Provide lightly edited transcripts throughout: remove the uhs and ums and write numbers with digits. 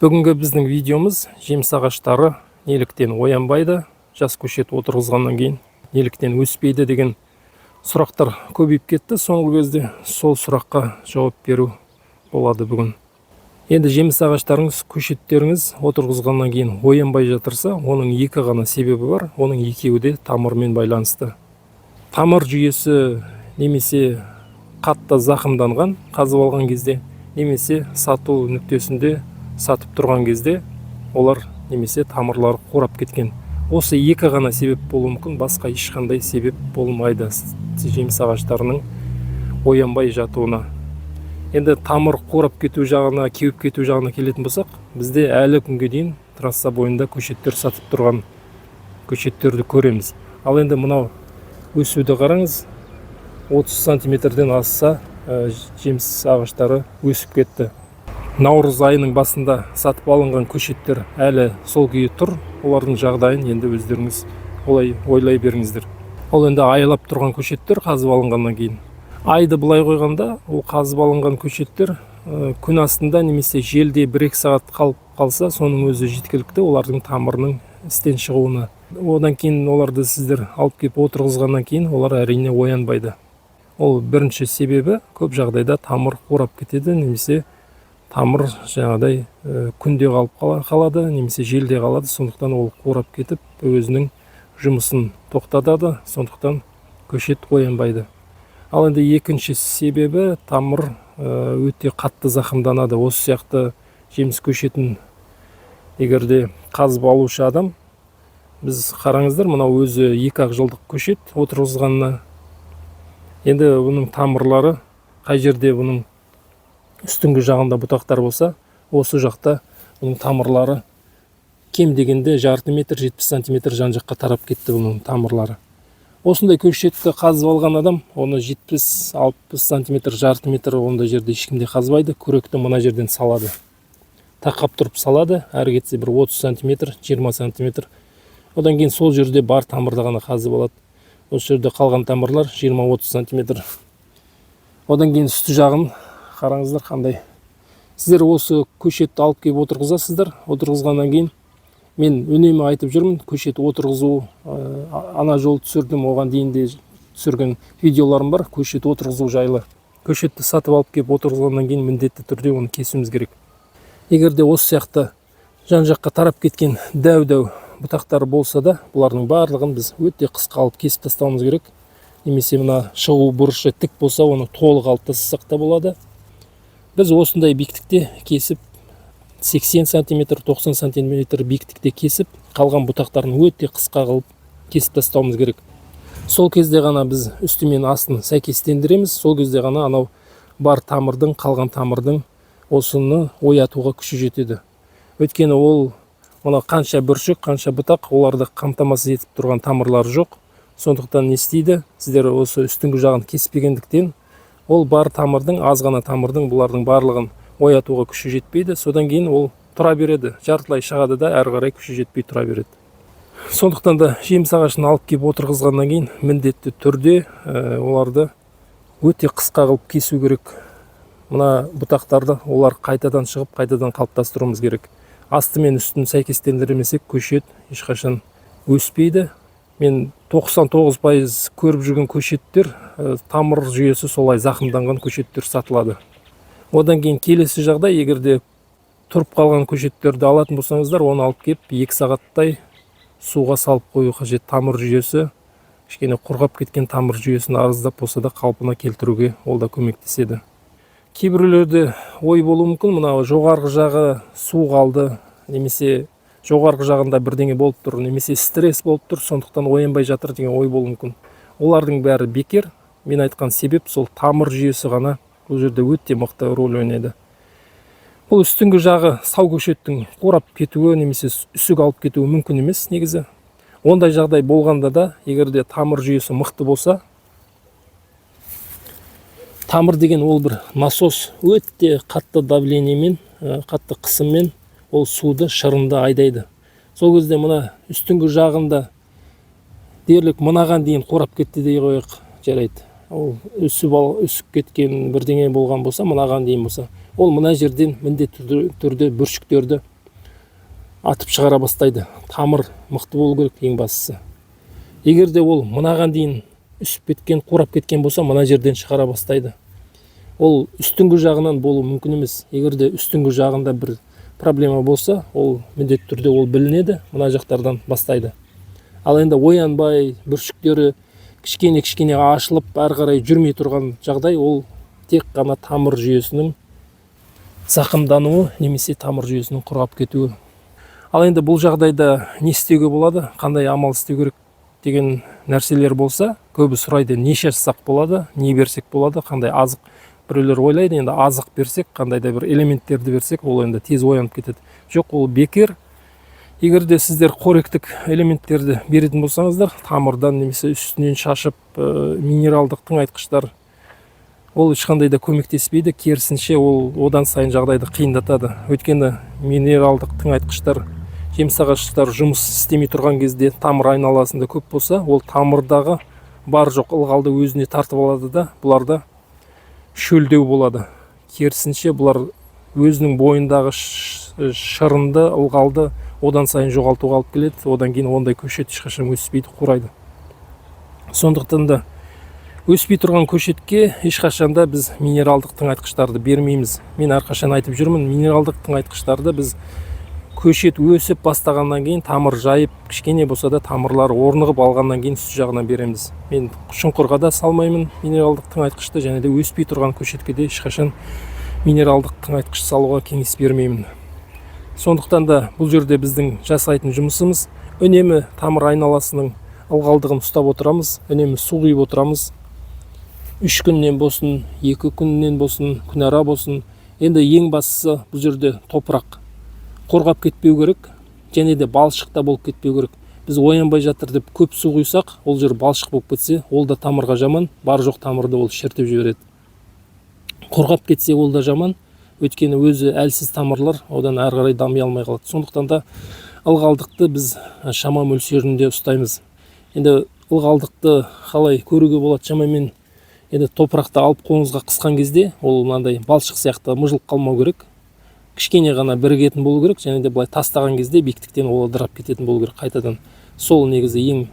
Бүгінгі біздің видеомыз: жеміс ағаштары неліктен оянбайды, жас көшет отырғызғаннан кейін неліктен өспейді деген сұрақтар көбейіп кетті соңғы кезде. Сол сұраққа жауап беру болады бүгін. Енді жеміс ағаштарыңыз, көшеттеріңіз отырғызғаннан кейін оянбай жатырса, оның екі ғана себебі бар. Оның екеуі де тамырмен байланысты. Тамыр жүйесі немесе қатты зақымданған қазып алған кезде, немесе сату нүктесінде сатып тұрған кезде олар немесе тамырлары қурап кеткен. Осы екі ғана себеп болуы мүмкін, басқа ешқандай себеп болмайды жеміс ағаштарының оянбай жатуына. Енді тамыр қурап кету жағына, кеуіп кету жағына келетін болсақ, бізде әлі күнге дейін трасса бойында көшеттер сатып тұрған көшеттерді көреміз. Ал енді мынау өсуді қараңыз: 30 сантиметрден асса, жеміс ағаштары өсіп кетті. Наурыз айының басында сатып алынған көшеттер әлі сол күйі тұр. Олардың жағдайын енді өздеріңіз олай ойлай беріңіздер. Ол енді айлап тұрған көшеттер. Қазып алынғаннан кейін, айды былай қойғанда, ол қазып алынған көшеттер күн астында немесе желде 1-2 сағат қалып қалса, соның өзі жеткілікті олардың тамырының істен шығуына. Одан кейін оларды сіздер алып келіп отырғызғаннан кейін олар, әрине, оянбайды. Ол бірінші себебі: көп жағдайда тамыр қурап кетеді немесе тамыр жаңағыдай күнде қалып қалады немесе желде қалады. Сондықтан ол қурап кетіп, өзінің жұмысын тоқтатады. Сондықтан көшет оянбайды. Ал енді екінші себебі: тамыр өте қатты зақымданады. Осы сияқты жеміс көшетін егер де қазып алушы адам, біз қараңыздар, мынау өзі 2-ақ жылдық көшет отырғызғанына. Енді бұның тамырлары қай жерде, бұның үстіңгі жағында бұтақтар болса, осы жақта бұның тамырлары кем дегенде жарты метр, 70 сантиметр жан жаққа тарап кетті бұның тамырлары. Осындай көшетті қазып алған адам оны 70-60 сантиметр, жарты метр, ондай жерде ешкім де қазбайды. Күректі мына жерден салады, тақап тұрып салады, әрі кетсе бір 30 сантиметр, 20 сантиметр. Одан кейін сол жерде бар тамырды ғана қазып алады. Осы жерде қалған тамырлар 20-30 сантиметр. Одан кейін үсті жағын қараңыздар қандай. Сіздер осы көшетті алып келіп отырғызасыздар. Отырғызғаннан кейін, мен үнемі айтып жүрмін, көшет отырғызу, ана жол түсірдім, оған дейін де түсірген видеоларым бар көшет отырғызу жайлы. Көшетті сатып алып келіп отырғызғаннан кейін міндетті түрде оны кесуіміз керек. Егер де осы сияқты жан жаққа тарап кеткен дәу дәу бұтақтары болса да, бұлардың барлығын біз өте қысқа алып кесіп тастауымыз керек. Немесе мына шығу бұрышы тік болса, оны толық алып тастасақ та болады. Біз осындай биіктікте кесіп, 80 сантиметр, 90 сантиметр биіктікте кесіп, қалған бұтақтарын өте қысқа қылып кесіп тастауымыз керек. Сол кезде ғана біз үсті мен астын сәйкестендіреміз. Сол кезде ғана анау бар тамырдың, қалған тамырдың осыны оятуға күші жетеді. Өйткені ол мына қанша бүршік, қанша бұтақ, оларды қамтамасыз етіп тұрған тамырлары жоқ. Сондықтан не істейді? Сіздер осы үстіңгі жағын кеспегендіктен, ол бар тамырдың, аз ғана тамырдың бұлардың барлығын оятуға күші жетпейді. Содан кейін ол тұра береді, жартылай шығады да, әрі қарай күші жетпей тұра береді. Сондықтан да жеміс ағашын алып келіп отырғызғаннан кейін міндетті түрде оларды өте қысқа қылып кесу керек. Мына бұтақтарды олар қайтадан шығып, қайтадан қалыптастыруымыз керек. Асты мен үстін сәйкестендірмесек, көшет ешқашан өспейді. Мен 99% көріп жүрген көшеттер тамыр жүйесі солай зақымданған көшеттер сатылады. Одан кейін келесі жағдай: егер де тұрып қалған көшеттерді алатын болсаңыздар, оны алып келіп 2 сағаттай суға салып қою қажет. Тамыр жүйесі кішкене құрғап кеткен, тамыр жүйесін аздап болса да қалпына келтіруге ол да көмектеседі. Кейбіреулерде ой болуы мүмкін: мынау жоғарғы жағы су қалды немесе жоғарғы жағында бірдеңе болып тұр, немесе стресс болып тұр, сондықтан оянбай жатыр деген ой болуы мүмкін. Олардың бәрі бекер. Мен айтқан себеп сол тамыр жүйесі ғана бұл жерде өте мықты рөл ойнайды. Бұл үстіңгі жағы сау көшеттің қурап кетуі немесе үсік алып кетуі мүмкін емес негізі. Ондай жағдай болғанда да, егер де тамыр жүйесі мықты болса, тамыр деген ол бір насос, өте қатты давлениемен, қатты қысыммен ол суды, шырынды айдайды. Сол кезде мына үстіңгі жағында дерлік мынаған дейін қурап кетті дей қояйық, жарайды, ол үсіп кеткен, бірдеңе болған болса, мынаған дейін болса, ол мына жерден міндетті түрде бүршіктерді Атып шығара бастайды. Тамыр мықты болу керек ең бастысы. Егер де ол мынаған дейін үсіп кеткен, қурап кеткен болса, мына жерден шығара бастайды. Ол үстіңгі жағынан болуы мүмкін емес. Егер де үстіңгі жағында бір проблема болса, ол міндетті түрде ол білінеді, мына жақтардан бастайды. Ал енді оянбай, бүршіктері кішкене кішкене ашылып, әрі қарай жүрмей тұрған жағдай, ол тек қана тамыр жүйесінің зақымдануы немесе тамыр жүйесінің құрғап кетуі. Ал енді бұл жағдайда не істеуге болады, қандай амал істеу керек деген нәрселер болса, көбі сұрайды: не шашсақ болады, не берсек болады, қандай азық? Біреулер ойлайды, енді азық берсек, қандай да бір элементтерді берсек, ол енді тез оянып кетеді. Жоқ, ол бекер. Егер де сіздер қоректік элементтерді беретін болсаңыздар, тамырдан немесе үстінен шашып, минералдық тыңайтқыштар, ол ешқандай да көмектеспейді. Керісінше, ол одан сайын жағдайды қиындатады. Өйткені минералдық тыңайтқыштар жеміс ағаштар жұмыс істемей тұрған кезде тамыр айналасында көп болса, ол тамырдағы бар жоқ ылғалды өзіне тартып алады да, бұларда шөлдеу болады. Керісінше, бұлар өзінің бойындағы шырынды, ылғалды одан сайын жоғалтуға алып келеді. Одан кейін ондай көшет ешқашан өспейді, қурайды. Сондықтан да өспей тұрған көшетке ешқашан да біз минералдық тыңайтқыштарды бермейміз. Мен әрқашан айтып жүрмін, минералдық тыңайтқыштарды біз көшет өсіп бастағаннан кейін, тамыр жайып, кішкене болса да тамырлары орнығып алғаннан кейін үсті жағынан береміз. Мен шұңқырға да салмаймын минералдық тыңайтқышты және де өспей тұрған көшетке де ешқашан минералдық тыңайтқыш салуға кеңес бермеймін. Сондықтан да бұл жерде біздің жасайтын жұмысымыз: үнемі тамыр айналасының ылғалдығын ұстап отырамыз, үнемі су құйып отырамыз. 3 күннен болсын, 2 күннен болсын, күнара болсын. Енді ең бастысы, бұл жерде топырақ қорғап кетпеу керек және де балшық та болып кетпеу керек. Біз оянбай жатыр деп көп су құйсақ, ол жер балшық болып кетсе, ол да тамырға жаман, бар жоқ тамырды ол шіртіп жібереді. Құрғап кетсе, ол да жаман, өйткені өзі әлсіз тамырлар одан әрі қарай дами алмай қалады. Сондықтан да ылғалдықты біз шама мөлшерінде ұстаймыз. Енді ылғалдықты қалай көруге болады? Шамамен енді топырақты алып қолыңызға қысқан кезде, ол мынандай балшық сияқты мыжылып қалмау керек, кішкене ғана бірігетін болу керек және де былай тастаған кезде биіктіктен ол ыдырап кететін болу керек қайтадан. Сол негізі ең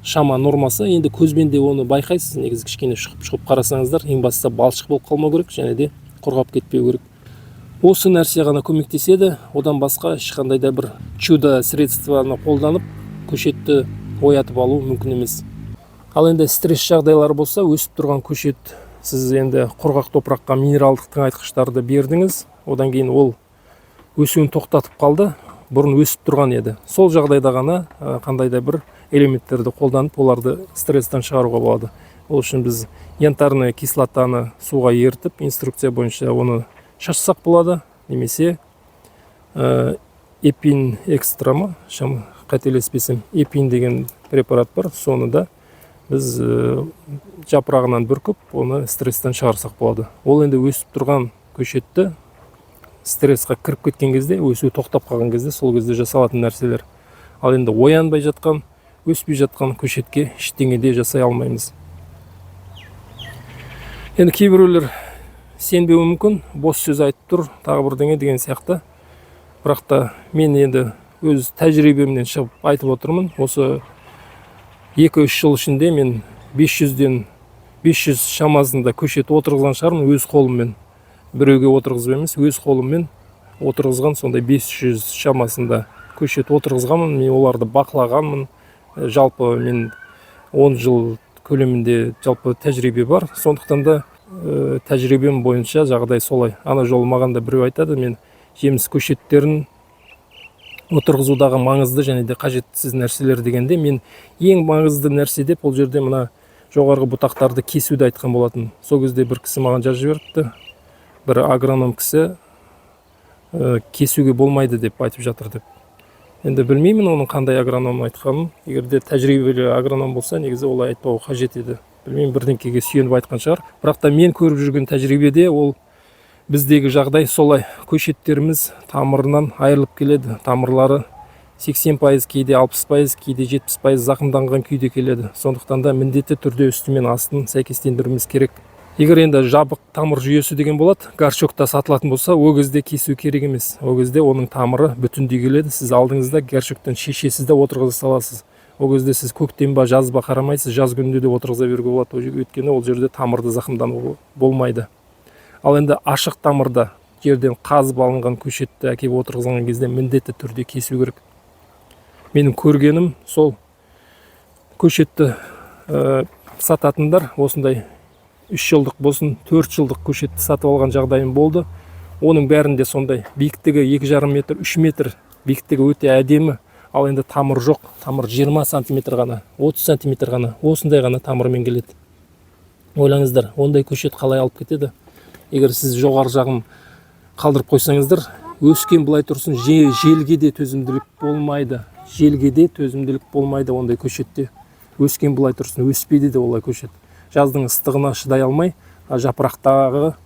шама нормасы. Енді көзбен де оны байқайсыз негізі, кішкене шұқып шұқып қарасаңыздар. Ең бастысы, балшық болып қалмау керек және де құрғап кетпеу керек. Осы нәрсе ғана көмектеседі. Одан басқа ешқандай да бір чудо средство ны қолданып көшетті оятып алу мүмкін емес. Ал енді стресс жағдайлары болса, өсіп тұрған көшет, сіз енді құрғақ топыраққа минералдық тыңайтқыштарды бердіңіз, одан кейін ол өсуін тоқтатып қалды, бұрын өсіп тұрған еді, сол жағдайда ғана қандай да бір элементтерді қолданып, оларды стресстен шығаруға болады. Ол үшін біз янтарная кислота ны суға ерітіп, инструкция бойынша оны шашсақ болады немесе Эпин Экстра ма, шама қателеспесем, Эпин деген препарат бар, соны да біз жапырағынан бүркіп, оны стресстен шығарсақ болады. Ол енді өсіп тұрған көшетті стрессқа кіріп кеткен кезде, өсуі тоқтап қалған кезде, сол кезде жасалатын нәрселер. Ал енді оянбай жатқан, өспей жатқан көшетке ештеңе де жасай алмаймыз. Енді кейбіреулер сенбеуі мүмкін, бос сөз айтып тұр, тағы бірдеңе деген сияқты. Бірақ та мен енді өз тәжірибемнен шығып айтып отырмын. Осы 2-3 жыл ішінде мен 500-ден 500 шамасында көшет отырғызған шығармын өз қолыммен, біреуге отырғызып емес, өз қолыммен отырғызған. Сондай 500 шамасында көшет отырғызғанмын, мен оларды бақылағанмын. Жалпы мен 10 жыл көлемінде жалпы тәжірибе бар. Сондықтан да тәжірибем бойынша жағдай солай. Ана жолы маған да біреу айтады, мен жеміс көшеттерін отырғызудағы маңызды және де қажетсіз нәрселер дегенде, мен ең маңызды нәрсе деп ол жерде мына жоғарғы бұтақтарды кесуді айтқан болатын. Сол кезде бір кісі маған жазып жіберіпті, бір агроном кісі, кесуге болмайды деп айтып жатыр деп. Енді білмеймін оның қандай агроном айтқанын. Егер де тәжірибелі агроном болса, негізі олай айтпауы қажет еді. Білмеймін, бірдеңкеге сүйеніп айтқан шығар. Бірақ та мен көріп жүрген тәжірибеде ол біздегі жағдай солай: көшеттеріміз тамырынан айырылып келеді, тамырлары 80%, кейде 60%, кейде 70% зақымданған күйде келеді. Сондықтан да міндетті түрде үсті мен астын сәйкестендіруіміз керек. Егер енді жабық тамыр жүйесі деген болады, горшокта сатылатын болса, ол кезде кесу керек емес. Ол кезде оның тамыры бүтіндей келеді. Сіз алдыңызда горшоктан шешесіз де отырғыза саласыз. Ол кезде сіз көктем ба, жаз ба қарамайсыз, жаз күнінде де отырғыза беруге болады. Өйткені ол жерде тамырды зақымдану болмайды. Ал енді ашық тамырда жерден қазып алынған көшетті әкеліп отырғызған кезде міндетті түрде кесу керек. Менің көргенім сол, көшетті сататындар осындай 3 жылдық болсын, 4 жылдық көшетті сатып алған жағдайым болды. Оның бәрінде сондай биіктігі 2,5 метр, 3 метр, биіктігі өте әдемі. Ал енді тамыр жоқ, тамыр 20 сантиметр ғана, 30 сантиметр ғана, осындай ғана тамырмен келеді. Ойлаңыздар, ондай көшет қалай алып кетеді? Егер сіз жоғары жағын қалдырып қойсаңыздар, өскен былай тұрсын, желге де төзімділік болмайды. Желге де төзімділік болмайды ондай көшетте. Өскен былай тұрсын, өспейді де олай көшет. Жаздың ыстығына шыдай алмай, жапырақтағы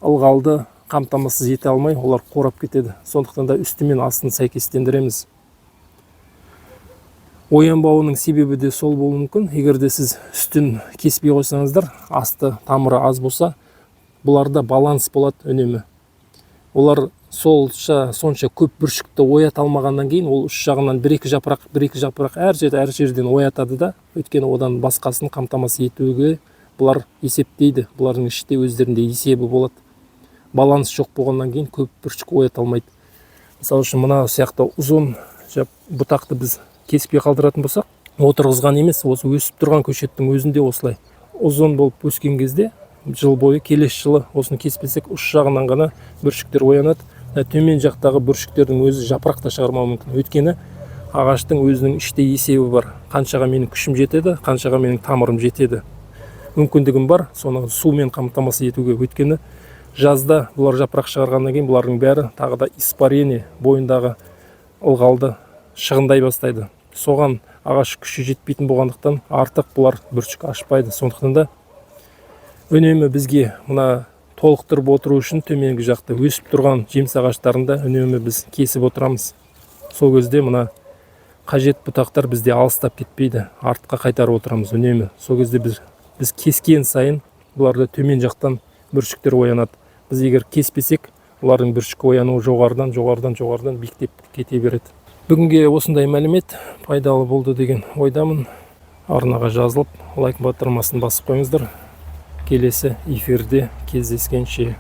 ылғалды қамтамасыз ете алмай, олар қурап кетеді. Сондықтан да үсті мен астын сәйкестендіреміз. Оянбауының себебі де сол болуы мүмкін. Егер де сіз үстін кеспей қойсаңыздар, асты тамыры аз болса, бұларда баланс болады үнемі. Олар сонша көп бүршікті оята алмағаннан кейін, ол үш жағынан бір екі жапырақ, бір екі жапырақ әр жер әр жерден оятады да, өйткені одан басқасын қамтамасыз етуге бұлар есептейді. Бұлардың іште өздерінде есебі болады. Баланс жоқ болғаннан кейін көп бүршік оята алмайды. Мысалы үшін, мына сияқты ұзын бұтақты біз кеспей қалдыратын болсақ, отырғызған емес, осы өсіп тұрған көшеттің өзінде осылай ұзын болып өскен кезде жыл бойы, келесі жылы осыны кеспесек, ұш жағынан ғана бүршіктер оянады. Төмен жақтағы бүршіктердің өзі жапырақ та шығармауы мүмкін. Өйткені ағаштың өзінің іште есебі бар: қаншаға менің күшім жетеді, қаншаға менің тамырым жетеді, мүмкіндігім бар соны сумен қамтамасыз етуге. Өйткені жазда бұлар жапырақ шығарғаннан кейін, бұлардың бәрі тағы да испарение, бойындағы ылғалды шығындай бастайды. Соған ағаш күші жетпейтін болғандықтан, артық бұлар бүршік ашпайды. Сондықтан да үнемі бізге мына толықтырып отыру үшін төменгі жақта өсіп тұрған жеміс ағаштарын да үнемі біз кесіп отырамыз. Сол кезде мына қажет бұтақтар бізде алыстап кетпейді, артқа қайтарып отырамыз үнемі. Сол кезде біз кескен сайын бұларда төмен жақтан бүршіктер оянады. Біз егер кеспесек, бұлардың бүршік оянуы жоғарыдан, жоғарыдан, жоғарыдан биіктеп кете береді. Бүгінге осындай мәлімет пайдалы болды деген ойдамын. Арнаға жазылып, лайк батырмасын басып қойыңыздар. Келесі эфирде кездескенше.